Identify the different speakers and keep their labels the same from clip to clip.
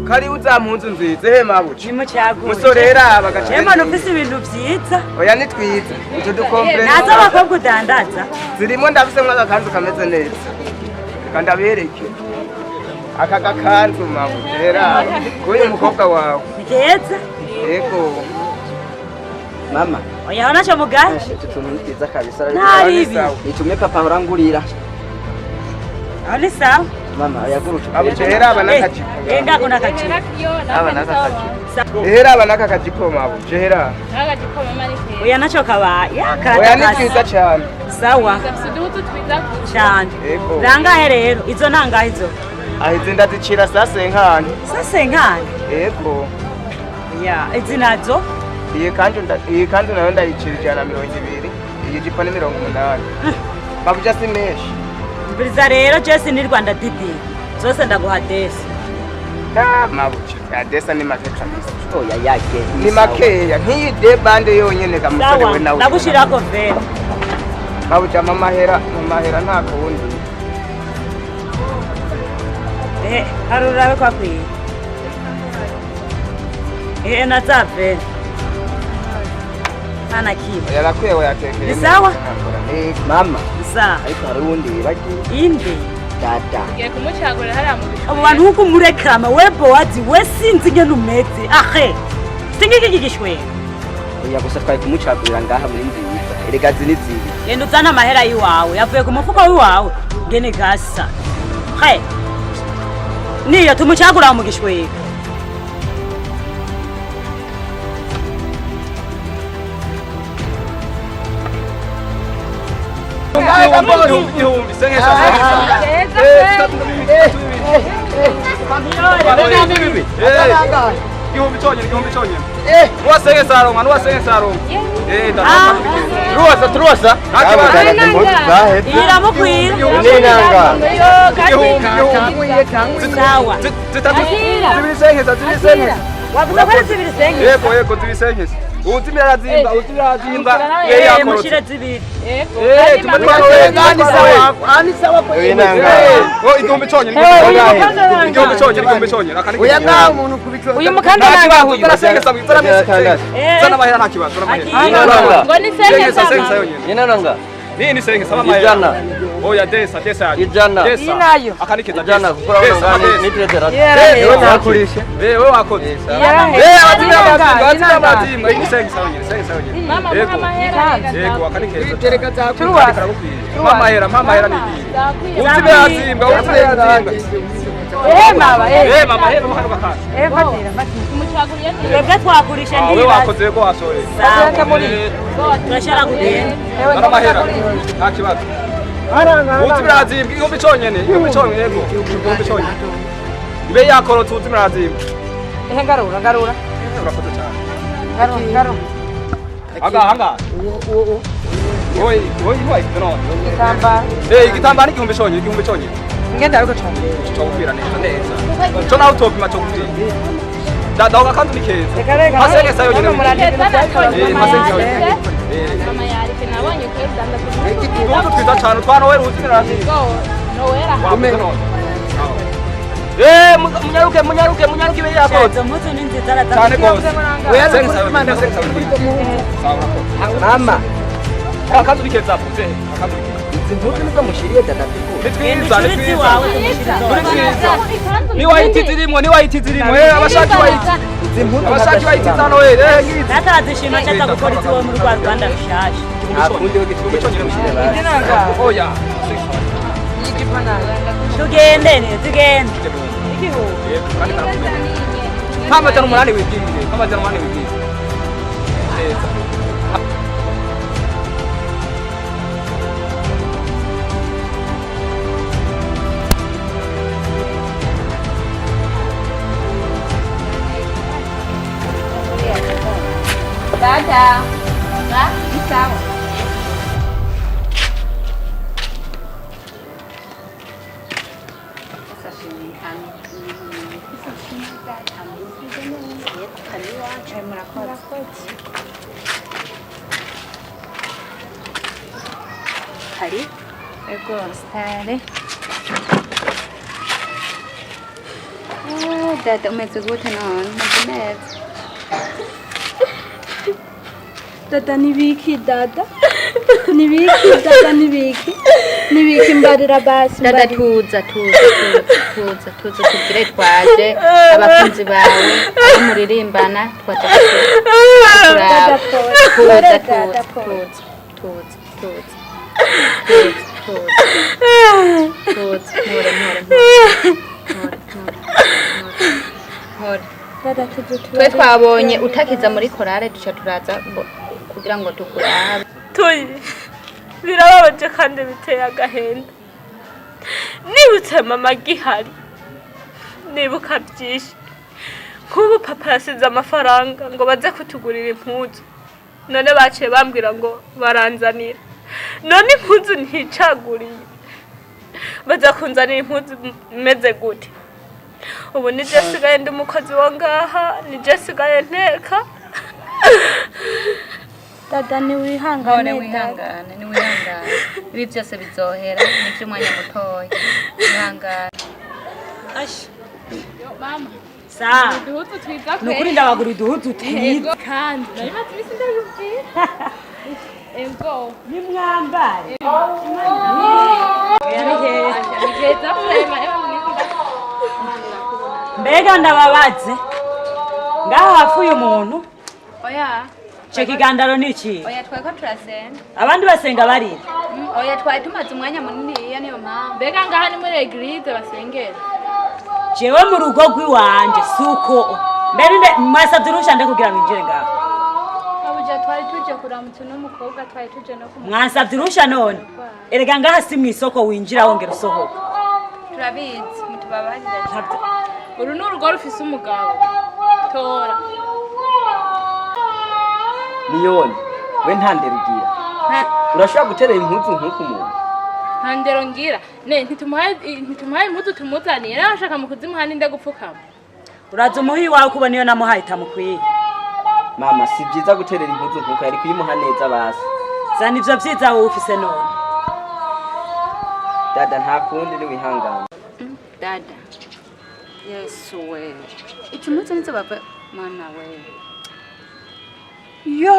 Speaker 1: Karibu za mpunzu nziza he mabuja.
Speaker 2: Nimucagure.
Speaker 1: Musore raba gace.
Speaker 2: Emana ufise ibintu vyiza.
Speaker 1: Oya ni twiza. Utu dukomple.
Speaker 2: Nazo abakobwa udandaza.
Speaker 1: Zirimo ndabisemwo agakanzu kameze neza. Reka ndabereke. Aka gakanzu mabuja raba. Kuyu mukobwa wawe.
Speaker 2: Ni keza.
Speaker 1: Yego.
Speaker 3: Mama,
Speaker 2: Oya naco mugaye.
Speaker 3: utu tuntu ni twiza kabisa.
Speaker 2: Nta bibi.
Speaker 3: Itume papa ahora ngurira.
Speaker 2: Aho ni sawa.
Speaker 3: Mama, yagurutse.
Speaker 1: Mabuja raba n'akajipo.
Speaker 2: Eh, ngako n'akajipo.
Speaker 1: Aba n'akajipo. Raba n'aka kajipo mabuja raba.
Speaker 4: N'akajipo mama ni keza.
Speaker 2: Oya naco kabaye.
Speaker 1: Oya ni twiza cyane.
Speaker 2: Sawa.
Speaker 4: Gafise uduhuzu twiza gusa.
Speaker 2: Cyane.
Speaker 1: Yego.
Speaker 2: Rangahe rero? Izo nangahe izo?
Speaker 1: Ahize ndazicira sase nkani.
Speaker 2: Sase nkani.
Speaker 1: Yego.
Speaker 2: Ya, izi nazo?
Speaker 1: Iyi kanzu nayo ndayicira 120. Iyi jipo ni 80. Mabuja si menshi.
Speaker 2: Mbiriza rero Jesse ni Rwanda Didi. Zose ndaguha desi.
Speaker 1: Ah, mabuja. Ya desa ni make kabisa.
Speaker 3: Oya yake.
Speaker 1: Ni makeya nk'iyi de bande yonyene ga musore
Speaker 2: Sawa,
Speaker 1: we nawe.
Speaker 2: ndagushirako vere.
Speaker 1: Mabuja mamahera mamahera nta kundi.
Speaker 2: Eh, harurabe kwa kwiye. Eh, na za vere. Hana kimwe.
Speaker 1: Yarakwiye wayatekeye.
Speaker 2: Ni sawa?
Speaker 1: Yego.
Speaker 3: Mama,
Speaker 2: Sawa.
Speaker 3: ariko hari uwundi wibagiwe.
Speaker 2: Inde.
Speaker 3: Dada.
Speaker 4: Ngiye kumucagurira hariya mu bishwi.
Speaker 2: Abo bantu uko umurekrama we Bowazi we sinzi ingene umeze. Ahe. Singiki gishwera.
Speaker 3: Oya gusa twari kumucagurira ngaha muri nziza. Erega zi ni zibi.
Speaker 2: Genda uzane amahera yiwawe yavuye ku mufuko wiwawe ngene gasa. He. Niyo tumucagura mu gishwera.
Speaker 5: Igihumbi senkesha igihumbi cyonyine igihumbi cyonyine nuwasenkesa aronka nuwasenkesa aronka
Speaker 1: Turuwasa turuwasa.
Speaker 5: Nta kibazo.
Speaker 2: Iramukwira.
Speaker 5: Igihumbi igihumbi
Speaker 2: Sawa.
Speaker 5: zitatu zibiri senkesa zibiri senkesa
Speaker 2: Wavuze ko ari zibiri senkesa.
Speaker 5: yego yego zibiri senkesa uwutimira arazimba uwutimira arazimba
Speaker 2: Eh, mushire zibiri.
Speaker 5: Eh, tume
Speaker 1: Ani sawa kwa
Speaker 5: Oh, igihumbi cyonyine igihumbi cyonyine igihumbi cyonyine akani
Speaker 1: Oya nta muntu kubico.
Speaker 4: Uyu mukanda
Speaker 5: nta kibazo
Speaker 4: nangahe?
Speaker 5: zarasenkesa zarasenkesa
Speaker 2: Eh.
Speaker 5: zana amahera nta kibazo zana amahera
Speaker 4: Ngo ni
Speaker 5: senkesa
Speaker 4: senkesa
Speaker 5: senkesa
Speaker 4: mama.
Speaker 5: yonyine
Speaker 6: Ninananga.
Speaker 5: nini senkesa amahera
Speaker 6: Ijana.
Speaker 5: oya desa desa yaje
Speaker 6: Ijana.
Speaker 5: desa
Speaker 4: Inayo.
Speaker 5: akanikeza
Speaker 6: Ijana kuko
Speaker 5: desa
Speaker 6: urabona
Speaker 5: desa
Speaker 6: nitetera.
Speaker 1: Yewe nakurisha.
Speaker 5: eh wewe wakoze eh abatimira abatimba abatimira abatimba iyi ni senkesa yonyine senkesa yonyine
Speaker 4: Mama
Speaker 5: Yego.
Speaker 4: muha amahera.
Speaker 5: yego akanikeza
Speaker 1: Tereka za
Speaker 5: mama hera mama hera ni igihe utimira azimba utimira azimba
Speaker 4: Eh mama eh.
Speaker 5: eh mama hera mama kazi
Speaker 4: Eh fatira fatira. Tumucaguriye neza.
Speaker 2: Twebwe twagurisha
Speaker 5: ah wewe
Speaker 2: ndibaza.
Speaker 5: wakoze ko wasoye
Speaker 2: Sawa. Turashobora kugenda.
Speaker 5: zana amahera nta kibazo utimira azimba igihumbi cyonyine igihumbi cyonyine yego igihumbi cyonyine ibe yakorotse utimira azimba
Speaker 4: Eh ngarura ngarura.
Speaker 5: urakoze cyane
Speaker 4: Ngarura ngarura.
Speaker 5: anga anga oyi oyi oyi no
Speaker 4: Igitambaro.
Speaker 5: eh igitambaro ni igihumbi cyonyine igihumbi cyonyine
Speaker 4: Ngenda ariko cyane.
Speaker 5: cyo neza neza cyo nawe utopima cyo gupfira ndaho akanzu ni keza
Speaker 4: Reka reka.
Speaker 5: Masenkesa yonyine
Speaker 4: Mama
Speaker 5: eh masenkesa yonyine eh
Speaker 4: Mama yarike nabonye ko udandaza
Speaker 5: uduhuzu twiza cyane utwa Noel utimira azimba
Speaker 4: Noel
Speaker 5: wakoze none eh munyaruke munyaruke munyaruke ibe yakorotse
Speaker 2: Izo mpuzu ni nziza araza.
Speaker 5: cyane rwose
Speaker 1: Oya
Speaker 5: senkesa yonyine senkesa yonyine sawa urakoze
Speaker 3: Mama,
Speaker 5: akanzu ni keza avuze akanzu ni keza
Speaker 3: izi mpuzu nizo mushiriye dada zigura.
Speaker 5: ni twiza ni
Speaker 2: Genda
Speaker 5: twiza
Speaker 2: iwawe tumushire izo.
Speaker 5: ni wayiti zirimo ni wayiti zirimo eh abashaki wayiti
Speaker 3: Izi mpuzu
Speaker 5: abashaki wayiti za Noel eh ngizi
Speaker 2: Data arazishima aca aza gukora iziwe muri rwa Rwanda rushasha.
Speaker 3: Nta kundi we gituma tumushire basi.
Speaker 5: oya
Speaker 2: Tugende ne, tugende.
Speaker 5: nk'amajana umunani wibwirire nk'amajana umunani wibwirire neza
Speaker 4: Dada. Ba, ni sawa.
Speaker 7: Hari
Speaker 4: Ego, stare.
Speaker 6: Dada umeze gute none? Umeze neza?
Speaker 7: Dada nibiki, dada nibiki, dada nibiki, nibiki, mbarira basi.
Speaker 6: Dada.
Speaker 7: Mbarira.
Speaker 6: Tuza, tuza, tuza, tuza, tuza, tubwire. Twaje abakunzi bawe abo muririmbana, twaje kuraba.
Speaker 7: Dada, pole.
Speaker 6: Tuza.
Speaker 7: Pole,
Speaker 6: Tuza.
Speaker 7: dada, pole.
Speaker 6: Tuza, tuza, tuza, tuza, tuza, tuza, mpore, mpore, mpore, mpore, mpore, mpore.
Speaker 7: Dada, tuze.
Speaker 6: Twe twabonye utakiza muri korale, duca turaza kugira ngo tukurabe.
Speaker 4: Tuyi, birababaje kandi biteye agahinda. Nibutse mama agihari, nibuka byinshi. Nk'ubu papa yasize amafaranga ngo baze kutugurira impuzu, none baciye bambwira ngo baranzanira. None impuzu nticaguriye, baza kunzanira impuzu imeze gute? Ubu nije sigaye ndi umukozi wo ngaha, nije sigaye nteka.
Speaker 7: Dada,
Speaker 6: Mpore.
Speaker 7: niwihangane dada.
Speaker 6: Wihangane, niwihangane, ibi byose bizohera, ni iby'umwanya mutoya, wihangane.
Speaker 2: Ashi.
Speaker 4: Mama.
Speaker 2: Sa.
Speaker 4: Uduhuzu twiza.
Speaker 2: Ni ukuri ndabagura uduhuzu twiza.
Speaker 4: Kandi nari maze iminsi ndabibwira. Ego.
Speaker 2: Nimwambare. Oya, ni heza.
Speaker 4: Ni heza vraiment, ewe mwiza.
Speaker 2: Mbega ndababaze, ngaho hapfuye umuntu?
Speaker 6: Oya.
Speaker 2: Ico kigandaro ni ikihe?
Speaker 6: Oya, twari ko turasenga.
Speaker 2: Abandi basenga barira.
Speaker 6: Oya, twari tumaze umwanya munini, iyo niyo mpamvu.
Speaker 4: Mbega ngaha ni muri église basengera?
Speaker 2: Jewe mu rugo rw'iwanje suko mbere mwasavye uruhusha nde kugira mwinjire ngaho?
Speaker 7: Abuja, twari tuje kuramutsa uno mukobwa, twari tuje no kumu
Speaker 2: Mwansavye uruhusha none? Erega ngaha si mw'isoko winjira wongera usohoka.
Speaker 6: Turabizi, mutubabarire.
Speaker 4: Uru ni urugo rufise umugabo, tora.
Speaker 3: Niyoni, we nta ndero ugira. Urashobora guterera impuzu nk'uko umuntu?
Speaker 4: Nta ndero ngira ne? Ntitumuhaye impuzu tumuzaniye, rero ashaka mu kuzimuha ninde gupfukama?
Speaker 2: Uraza umuhi wawe kubona iyo namuhaye itamukwiye.
Speaker 3: Mama, si byiza guterera impuzu nk'uko, yari kuyimuha neza basi.
Speaker 2: Zana ivyo vyiza wowe ufise none.
Speaker 3: Dada, nta kundi, niwihangane.
Speaker 6: Dada, Yesu we, izi mpuzu nizo bava, mana we, yo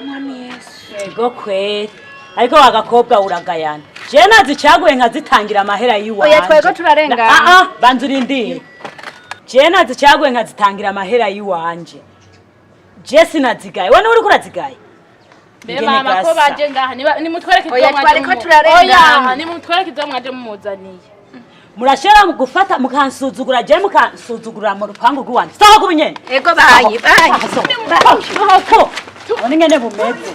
Speaker 6: Mwami Yesu!
Speaker 2: Ego kweri, ariko wagakobwa uragayana. Jewe nazicaguye nkazitangira amahera yiwanje.
Speaker 6: Oya, twebwe turarengana.
Speaker 2: Ah ah, banza urindire. Jewe nazicaguye nkazitangira amahera yiwanje, je sinazigaye. We niwe uriko urazigaye.
Speaker 4: Mbe
Speaker 2: Ingene
Speaker 4: mama, ko
Speaker 2: gasa.
Speaker 4: baje ngaha, nimutwereke
Speaker 6: Oya,
Speaker 4: ibyo mwaje
Speaker 6: twariko turarengana.
Speaker 4: Oya, nimutwereke ibyo mwaje mumuzaniye.
Speaker 2: Murashobora mu gufata mukansuzugura, je mukansuzugura mu rupangu rw'iwanje. Sohoka ubu nyene.
Speaker 6: Ego, bayi bayi.
Speaker 2: Sohoka, ubona ingene bumeze.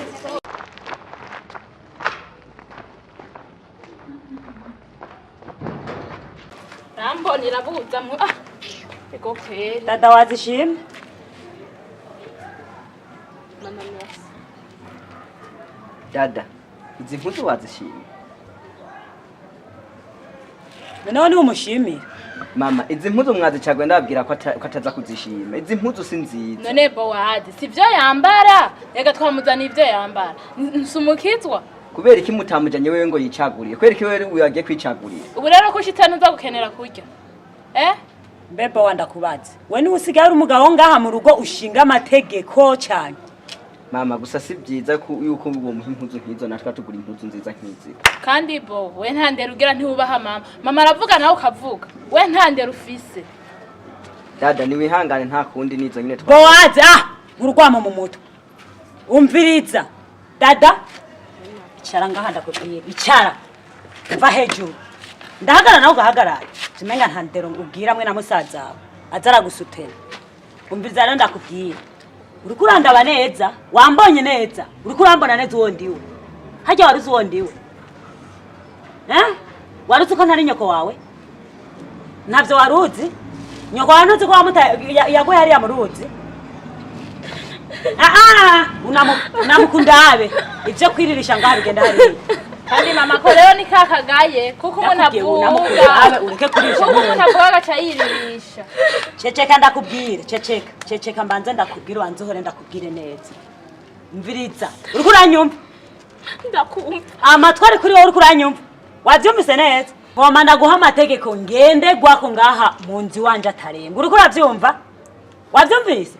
Speaker 4: Rambona irabuza mu ah, ego kweri.
Speaker 2: Dada, wazishimye?
Speaker 4: Mama, merci.
Speaker 3: Dada, izi mpuzu wazishimye?
Speaker 2: Noneho niwe umushimira?
Speaker 3: Mama, izi mpuzu mwazicaguye, ndababwira ko ataza kuzishima. Izi mpuzu si nziza.
Speaker 4: None Bowazi si byo yambara? Reka twamuzaniye ibyo yambara. Nsumukizwa.
Speaker 3: Kubera iki mutamujanye wewe ngo yicaguriye? Kubera iki wewe yagiye kwicagurira?
Speaker 4: Ubu rero ko ushitse ntuza gukenera kurya, eh?
Speaker 2: Mbe Bowa, ndakubaza, we niwe usigaye uri umugabo ngaha mu rugo ushinga amategeko cyane?
Speaker 3: Mama, gusa si byiza yuko uwo muha impuzu nk'izo, natwe tugura impuzu nziza nk'izi.
Speaker 4: Kandi bo we nta ndero ugira, ntiwubaha mama. Mama aravuga nawe ukavuga, we nta ndero ufise.
Speaker 3: Dada, niwihangane, nta kundi, nizo nyine twa
Speaker 2: Bowazi, ah, urwamo mu mutwe. Umviriza dada, icara ngaha ndakubwira, icara. Mva hejuru, ndahagarara nawe ugahagarara. Tumenga nta ndero ubwira mwe na musaza wawe aza aragusutera. Umviriza rero ndakubwira, uriko urandaba neza, wambonye neza, uriko urambona neza uwo ndiwe. Harya wari uzi uwo ndiwe, eh? Wari uzi ko ntari nyoko wawe? Ntavyo wari uzi. Nyoko wawe ntuzi ko yaguye hariya mu ruzi? Ah, unamukundabe ivyo kwiririsha ngaha bigenda hariya.
Speaker 4: Kandi mama, ko rero ni kakagaye kuko umuntu
Speaker 2: Ndakubwiye
Speaker 4: avuga
Speaker 2: unamukundabe, ureke kuririsha.
Speaker 4: Kuko umuntu avuga agaca yiririsha.
Speaker 2: Ceceka ndakubwire, ceceka, ceceka, mbanze ndakubwire, wanze uhore ndakubwire neza. Mviriza, uriko uranyumva?
Speaker 4: Ndakumva.
Speaker 2: Amatwi ari kuri wowe, uriko uranyumva? Wavyumvise neza? Ngoma ndaguha amategeko ngende gwako ngaha mu nzu iwanje atarenga. Uriko uravyumva? Wavyumvise?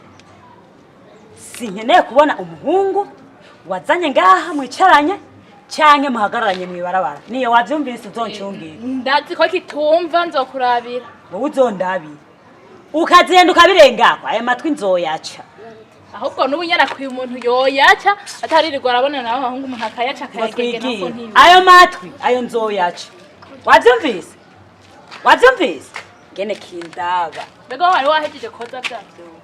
Speaker 2: Sinkeneye kubona umuhungu wazanye ngaha mwicaranye canke muhagararanye mw'ibarabara. Niyo wavyumvise uzoncungire.
Speaker 7: Ndazi ko kitumva, nzokurabira.
Speaker 2: Wowe uzondabira. Ukagenda ukabirengako ayo matwi nzoyaca.
Speaker 7: Ahubwo n'ubu nyene akwiye umuntu yoyaca ataririrwa arabona nawe abahungu, umuntu akayaca
Speaker 2: Ngo
Speaker 7: akayagegena ko
Speaker 2: twigire.
Speaker 7: ntibi.
Speaker 2: Ayo matwi ayo nzoyaca. Wavyumvise? Wavyumvise? Ngene kindaba.
Speaker 7: Mbega wari wahejeje koza vya vyuma?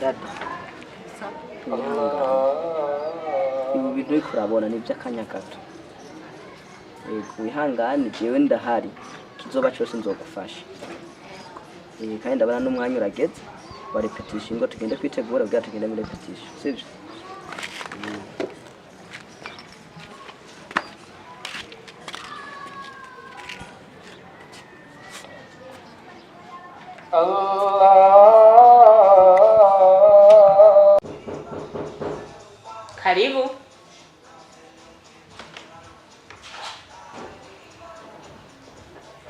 Speaker 3: Dada, ibi bintu uriko urabona ni iby'akanya gato. Yego, wihangane, jewe ndahari, kizoba cose nzogufasha. Kandi ndabona n'umwanya urageze wa repetition, ngo tugende kwitegura kugira tugende muri repetition, sivyo?
Speaker 6: Karibu.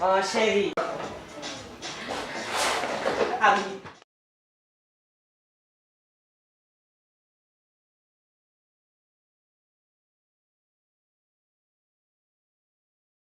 Speaker 2: Oh, chérie. Ami.